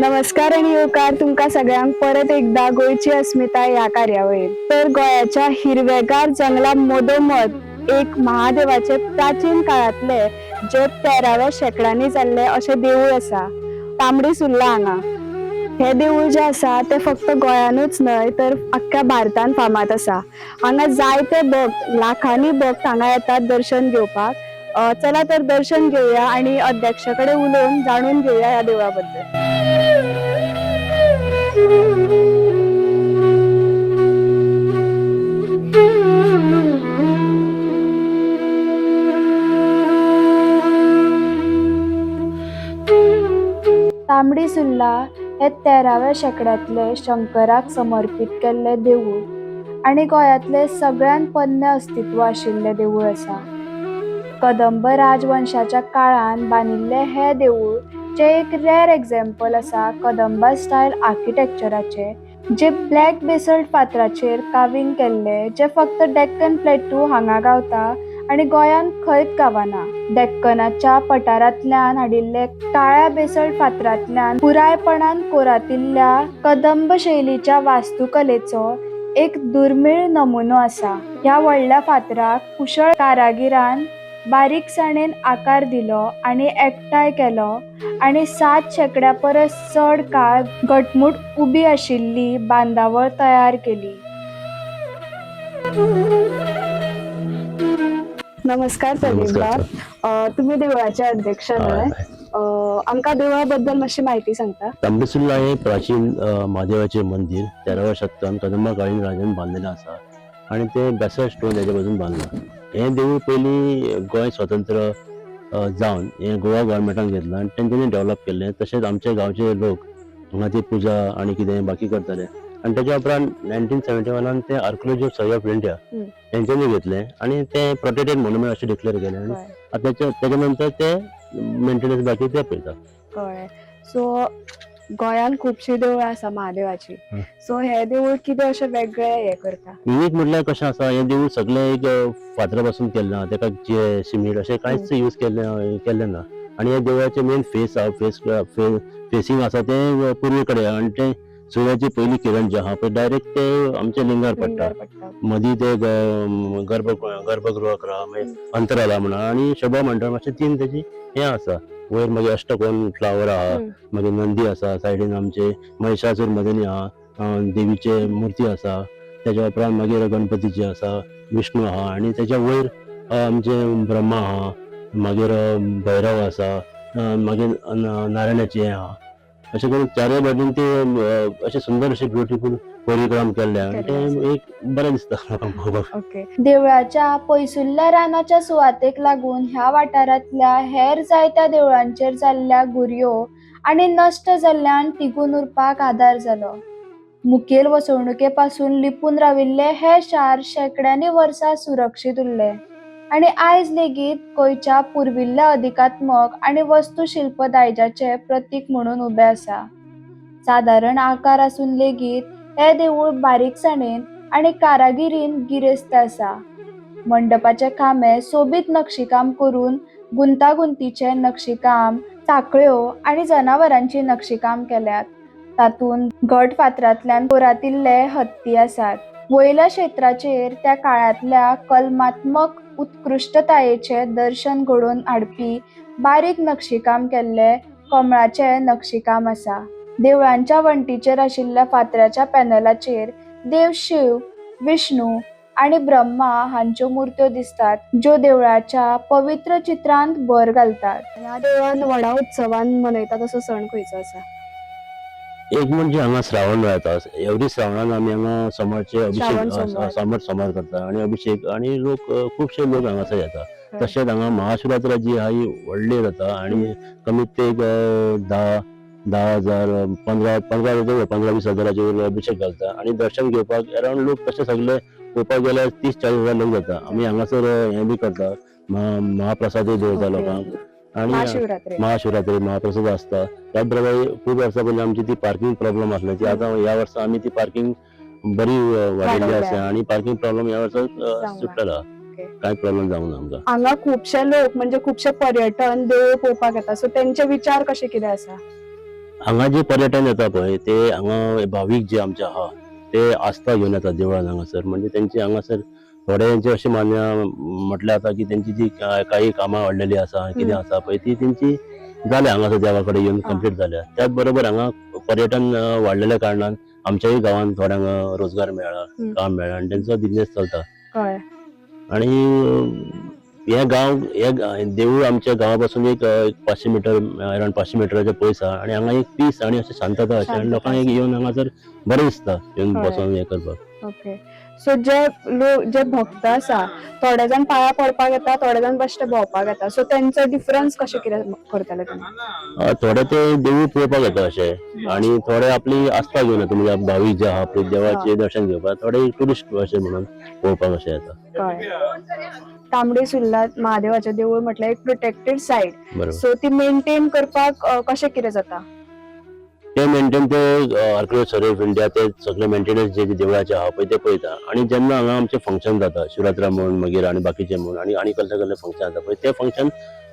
नमस्कार आणि येवकार तुमकां सगळ्यांक परत एकदा गोंयची अस्मिताय ह्या कार्यावळीत. तर गोंयाच्या हिरवेगार जंगला मदोमद एक महादेवाचे प्राचीन काळांतले जे 13व्या शेंकड्यांनी जाल्ले अशें देवूळ आसा, तांबडी सुर्ला हांगा. हे देवूळ जे आसा ते फक्त गोंयानूच न्हय तर अख्ख्या भारतान फामाद आसा. हांगा जायते भक्त, लाखांनी भक्त हांगा येतात दर्शन घेवपाक. चला तर दर्शन घेवया आणि अध्यक्ष कडेन उलोवन जाणून घेवया ह्या देवळा बद्दल. तांबडी सुर्ला हे 13व्या शेंकड्यांतले शंकराक समर्पीत केल्लें देवूळ आनी गोंयांतलें सगळ्यांत पोन्नें अस्तित्व आशिल्लें देवूळ आसा. कदंब राजवंशाच्या काळांत बांदिल्लें हें देवूळ जें एक रेर एग्जाम्पल आसा कदंबा स्टायल आर्किटेक्चराचें, जें ब्लॅक बेसल्ट फातराचेर कार्विंग केल्लें, जें फक्त डेक्कन प्लेटू हांगा गावता आनी गोंयांत खंयच गावना. डेक्कनाच्या पठारांतल्यान हाडिल्ले काळ्या बेसल्ट फातरांतल्यान पुरायपणान कोरांतिल्ल्या कदंब शैलीच्या वास्तुकलेचो एक दुर्मीळ नमुनो आसा. ह्या व्हडल्या फातराक कुशळ कारागिरान बारीकसाणेन आकार दिलो आनी एकठांय केलो आनी 7 शेंकड्या परस चड काळ घटमूट उबी आशिल्ली बांदावळ तयार केली. नमस्कार प्रदीप. नमस्कार. बाब, तुम्ही देवळाचे अध्यक्ष न्हय? आमकां देवळा बद्दल मातशी माहिती सांगता? तांबडी सुर्ला हे प्राचीन महादेवाचे मंदिर 13व्या शतकान कदंबा काळीन राजान बांधलेलें आसा आणि ते बेसल्ट स्टोन हेजे पासून बांदलां. हें देवूळ पयलीं गोंय स्वतंत्र जावन हें गोवा गव्हर्मेंटान घेतलां आनी तेंच्यांनी डेव्हलप केल्लें. तशेंच आमचे गांवचे लोक हांगा ती पुजा आनी कितें बाकी करताले आनी तेच्या उपरांत 1971 ते आर्किओलॉजी सर्वे ऑफ इंडिया तेंच्यांनी घेतलें आनी ते प्रोटेक्टेड मोन्युमेंट अशें डिक्लेअर केलें आनी आतां तेच्या नंतर ते मेंटेनन्स बाकी ते पळयता. कळ्ळें. सो गोंयांत खुबशीं देवळां आसा महादेवाची, सो हे देवूळ कितें अशें वेगळें हें करता? युनीक म्हटल्यार कशें आसा, हें देवूळ सगळें एक फातरा पासून केल्लें आहा. तेका जे सिमेंट अशें कांयच यूज केल्लें केल्लें ना. आनी ह्या देवळाचें मेन फेस आहा, फेस फेसिंग आसा तें पुर्वे कडेन आहा आनी तें सुर्याची पयली किरण जे आहा पळय डायरेक्ट ते आमच्या लिंगार पडटा. लिंगार पडटा. मदीं ते गर्भ गर्भगृहाक आहा, मागीर अंतराला म्हणा आनी शोभा मंडळ मातशें तीन तेजी हें आसा. वयर मागीर अष्टकोन फ्लावर आहा, मागीर नंदी आसा, सायडीन आमचे महिषासूर मदनी आहा, देवीचे मूर्ती आसा. तेच्या उपरांत मागीर गणपतीची आसा, विष्णू आहा आनी तेच्या वयर आमचे ब्रह्मा आहा, मागीर भैरव आसा, मागीर नारायणाची हें आहा. अशें करून चारय बाजून ते अशें सुंदर अशें ब्युटिफूल कोरीव केल्लें आनी तें एक बरें दिसता लोकांक पळोवपाक. ओके. देवळाच्या पयसुल्ल्या रानाच्या सुवातेक लागून ह्या वाठारांतल्या हेर जायत्या देवळांचेर जाल्ल्या घुरयो आनी नश्ट जाल्ल्यान तिगून उरपाक आदार जालो. मुखेल वसणुके पासून लिपून राविल्ले हे शार शेंकड्यांनी वर्सां सुरक्षीत उरले आनी आयज लेगीत गोंयच्या पुर्विल्ल्या अधिकात्मक आनी वस्तुशिल्प दायजाचें प्रतीक म्हणून उबें आसा. सादारण आकार आसून लेगीत हें देवूळ बारीकसाणेन आनी कारागिरीन गिरेस्त आसा. मंडपाचे खांबे सोबीत नक्षीकाम करून गुंतागुंतीचें नक्षीकाम, साखळ्यो आनी जनावरांची नक्षीकाम केल्यात. तातूंत घट फातरांतल्यान कोरांतिल्ले हत्ती आसात. वयल्या क्षेत्राचेर त्या काळांतल्या कलमात्मक उत्कृश्टतायेचें दर्शन घडोवन हाडपी बारीक नक्षीकाम केल्लें कमळाचें नक्षीकाम आसा. देवळांच्या वण्टीचेर आशिल्ल्या फातराच्या पॅनलाचेर देव शिव, विष्णू आनी ब्रह्मा हांच्यो मुर्त्यो दिसतात, ज्यो देवळाच्या पवित्र चित्रांत भर घालतात. ह्या देवळान व्हडा उत्सवान मनयतात असो सण खंयचो आसा? एक म्हणजे हांगा श्रावण जाता. एवरी श्रावणान आमी हांगा सोमारचे श्रावण अभिषेक सोमवार. सोमार सोमार करता आनी अभिषेक आनी लोक खुबशे लोक हांगासर येता. तशेंच हांगा महाशिवरात्र जी आहा ही व्हडली जाता आनी कमीत ते एक धा धा हजार पंदरा पंदरा 15-20 हजाराचे वयर अभिषेक घालता आनी दर्शन घेवपाक अरावंड लोक तशे सगळे पळोवपाक गेल्यार 30-40 हजार लोक जाता. आमी हांगासर हें बी करता, महाप्रसादूय दवरता लोकांक आनी महाशिवरात्री. महाशिवरात्री महाप्रसाद आसता. त्याच बरोबर खूब वर्सां पयलीं आमची ती पार्किंग प्रॉब्लम आसली ती आतां ह्या वर्सा आमी ती पार्किंग बरी वाडयल्ली वाडयल्या. आसा आनी पार्किंग प्रॉब्लम ह्या वर्सा जावंक ना. सुटलेलो. कांय प्रॉब्लम जावंक ना आमकां. हांगा खुबशे लोक म्हणजे खुबशे पर्यटन देवूळ पळोवपाक येता, सो तेंचे विचार कशे कितें आसा? हांगा जे पर्यटन येता पळय ते हांगा भावीक जे आमचे आहा ते आस्था घेवन येता देवळान हांगासर. म्हणजे तेंची हांगासर थोड्यांचे अशें मान्य म्हटल्यार जाता की तेंची जी काही कामां वाडलेली आसा कितें आसा पळय ती तेंची जाल्या हांगासर देवा कडेन येवन कंप्लीट जाल्या. त्याच बरोबर हांगा पर्यटन वाडलेल्या कारणान आमच्याय गांवांत थोड्यांक रोजगार मेळ्ळा, काम मेळ्ळा आनी तेंचो बिजनेस चलता. कळ्ळें. आणि हे गांव हे देवूळ आमच्या गांवा पासून एक 500 मिटर अरावंड 500 मिटराच्या पयस आहा आनी हांगा एक पीस आनी अशें शांतता अशें आनी लोकांक एक येवन हांगासर बरें दिसता येवन बसोन हें करपाक. ओके, सो जे लोक जे भक्त आसा थोडे जाण पांया पडपाक येता, थोडे जाण बेश्टे भोंवपाक येता, सो तेंचो डिफरन्स कशें कितें करतले तुमी? थोडे ते देवूळ पळोवपाक येता अशें आनी थोडे आपली आस्था घेवन येता, म्हणजे भावीक जे आहा आपले देवाचें दर्शन घेवपाक, थोडे ट्युरिस्ट अशें म्हणून पळोवपाक अशें येता. कळ्ळें. तांबडी सुर्ला महादेवाचें देवूळ म्हटल्यार एक प्रोटेक्टेड सायट, बरोबर. सो ती मेंटेन करपाक कशें कितें जाता? ते मेंटेन ते आर्किओलॉजी सर्वे ऑफ इंडिया ते सगळे मेंटेनन्स जे देवळाचे आहा पळय ते पळयता. आनी जेन्ना हांगा आमचें फंक्शन जाता शिवरात्रा म्हूण मागीर आनी बाकीचे म्हूण आनी आनी कसले कसले फंक्शन जाता पळय ते फंक्शन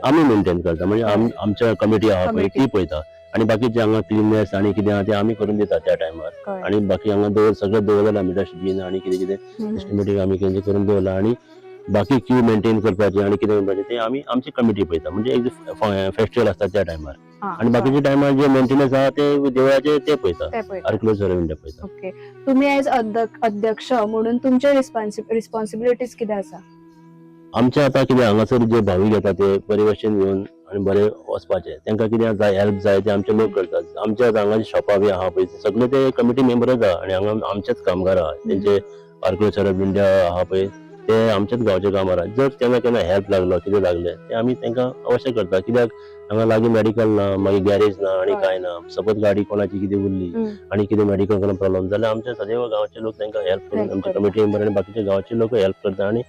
आमी मेंटेन करता, म्हणजे आमच्या कमिटी आहा पळय ती पळयता आनी बाकीचे हांगा क्लिननेस आनी कितें आहा ते आमी करून दिता त्या टायमार. आनी बाकी हांगा दवर सगळें दवरलें आमी डस्टबीन आनी कितें कितें सिस्टमेटीक आमी कितें करून दवरलां आनी बाकी क्यू मेंटेन करपाचें आनी कितें करपाचें ते आमी आमची कमिटी पळयता, म्हणजे एक फेस्टिवल आसता त्या टायमार. आनी बाकीच्या टायमार जे मेंटेनन्स आहा ते देवळाचे ते पळयता, आर्किओलॉजी सर्वे इंडिया पळयता. ओके, तुमी एज अध्यक्ष म्हणून तुमचे रिस्पॉन्सिबिलिटीज कितें आसा? आमचे आतां कितें हांगासर जे भावीक येता ते बरे भशेन येवन आनी बरे वचपाचे, तांकां कितें जाय हेल्प जाय ते आमचे लोक करतात. आमच्या आतां हांगा शॉपां बी आहा पळय सगळे ते कमिटी मेंबरच आहा आनी हांगा आमचेच कामगार आहा, तेंचे आर्किओलॉजी सर्वे ऑफ इंडिया आहा पळय ते आमच्याच गांवचे कामगार आहा. जर केन्ना केन्ना हेल्प लागलो कितें लागलें ते आमी तांकां अवश्य करता, कित्याक हांगा लागीं मेडिकल ना, मागीर गॅरेज ना आनी कांय ना. सपोज गाडी कोणाची कितें उरली आनी कितें मेडिकल कोणा प्रॉब्लम जाल्यार आमचे सदैव गांवचे लोक तांकां हेल्प करून आमचे कमिटी मेंबर आनी बाकीचे गांवचे लोक हेल्प करता आनी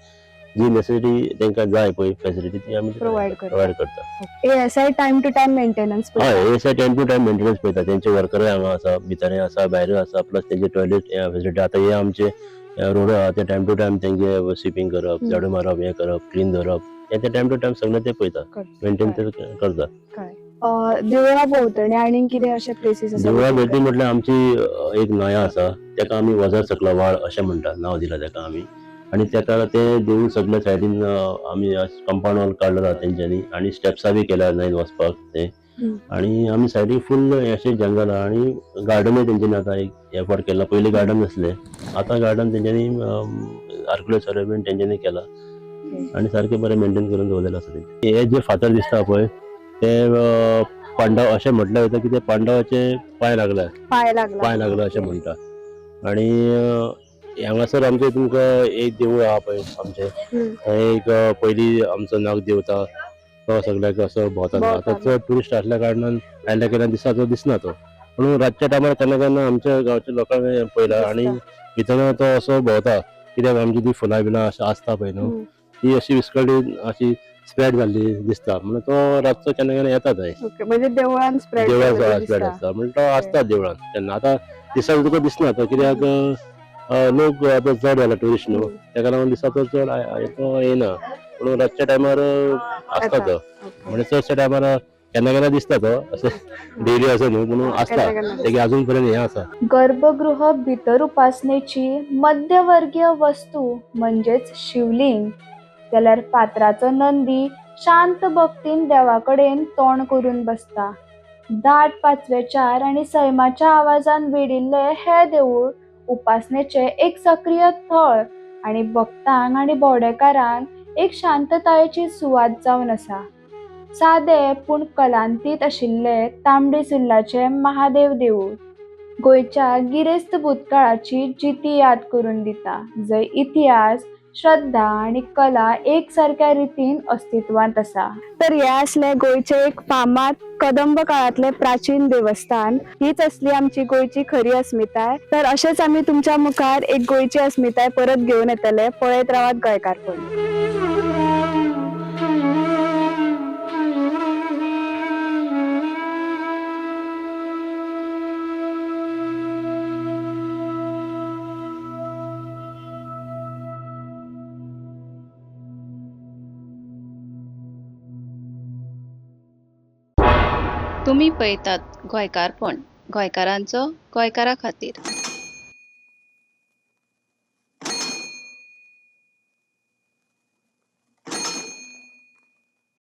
जी नेसेसरी तांकां जाय पळय फेसिलिटी ती आमी प्रोवायड करता. ASI time to time maintenance? हय, ASI time to time maintenance पळयता. तेंचे वर्करूय हांगा आसा, भितरय आसा, भायरूय आसा, प्लस तेंचे टॉयलेट फेसिलिटी. आतां हे आमचे रोड आहा ते टायम टू टायम तेंचे स्विपींग करप, झाडू मारप, हें करप, क्लीन दवरप, हें ते टायम टू टायम सगळें ते पळयता, मेंटेन ते करता. देवळा भोंवतणी आनी कितें अशे प्लेसीस आसा? देवळा भोंवतणी म्हटल्यार आमची एक न्हंय आसा तेका आमी वझर सकला व्हाळ अशें म्हणटा, नांव दिलां तेका आमी. आनी तेका ते देवूळ सगल्या सायडीन आमी कंपाउंड वॉल काडलो तेंच्यांनी आनी स्टेप्सां बी केल्या न्हंयेन वचपाक ते. आनी आमी सायडीक फूल अशें जंगल आहा आनी गार्डनूय तेंच्यांनी आतां एक एफर्ट केला. पयलीं गार्डन नासलें, आतां गार्डन तेंच्यांनी आर्किओलॉजी सर्वे तेंच्यांनी केला आनी सारकें बरें मेंटेन करून दवरलेलें आसा तेंचें. हे जे फातर दिसता पळय ते पांडव अशें म्हटलें वयता की ते पांडवाचे पांय लागले, पांय लागले अशें म्हणटा. आनी हांगासर आमचें तुमकां एक देवूळ आहा पळय आमचें, थंय एक पयलीं आमचो नाग देवता तो सगळ्याक असो भोंवतालो. आतां चड ट्युरिस्ट आसल्या कारणान आयल्या केन्ना दिसा तो दिसना तो, पूण रातच्या टायमार केन्ना केन्ना आमच्या गांवच्या लोकांक पळयला आनी भितर तो असो भोंवता, कित्याक आमची ती फुलां बिलां अशें आसता पळय न्हू ती अशी विस्कळी अशी स्प्रेड जाल्ली दिसता, म्हणून तो रातचो केन्ना केन्ना येता थंय. म्हणजे देवळान स्प्रेड देवळान स्प्रेड आसता, म्हणून तो आसता देवळान तेन्ना. आतां दिसा तुका दिसना तो, कित्याक लोक आतां चड जाला ट्युरिस्ट न्हू, तेका लागून दिसा तो चड तो येना, पूण रातच्या टायमार आसता तो. म्हणजे चडशा टायमार केन्ना केन्ना दिसता तो, अशें डेली असो न्हू, पूण आसता तेगे अजून पर्यंत हें आसा. गर्भगृह भितर उपासनेची मध्यवर्गीय वस्तू म्हणजेच शिवलिंग, जाल्यार फातराचो नंदी शांत भक्तीन देवा कडेन तोंड करून बसता. दाट पाचवेचार आनी सैमाच्या आवाजान वेडिल्लें हें देवूळ उपासनेचें एक सक्रीय थळ आनी भक्तांक आनी भोंवडेकारांक एक शांततायेची सुवात जावन आसा. सादे पूण कलांतीत आशिल्लें तांबडी सुर्लाचें महादेव देवूळ गोंयच्या गिरेस्त भूतकाळाची जिती याद करून दिता, जंय इतिहास, श्रद्धा आनी कला एक सारक्या रितीन अस्तित्वांत आसा. तर हे आसलें गोंयचें एक फामाद कदंब काळांतलें प्राचीन देवस्थान. हीच आसली आमची गोंयची खरी अस्मिताय. तर अशेंच आमी तुमच्या मुखार एक गोंयची अस्मिताय परत घेवन येतले. पळयत रावात गोंयकारपण. तुम्ही पळयतात गोंयकारपण, गोंयकारांचो गोंयकारा खातीर.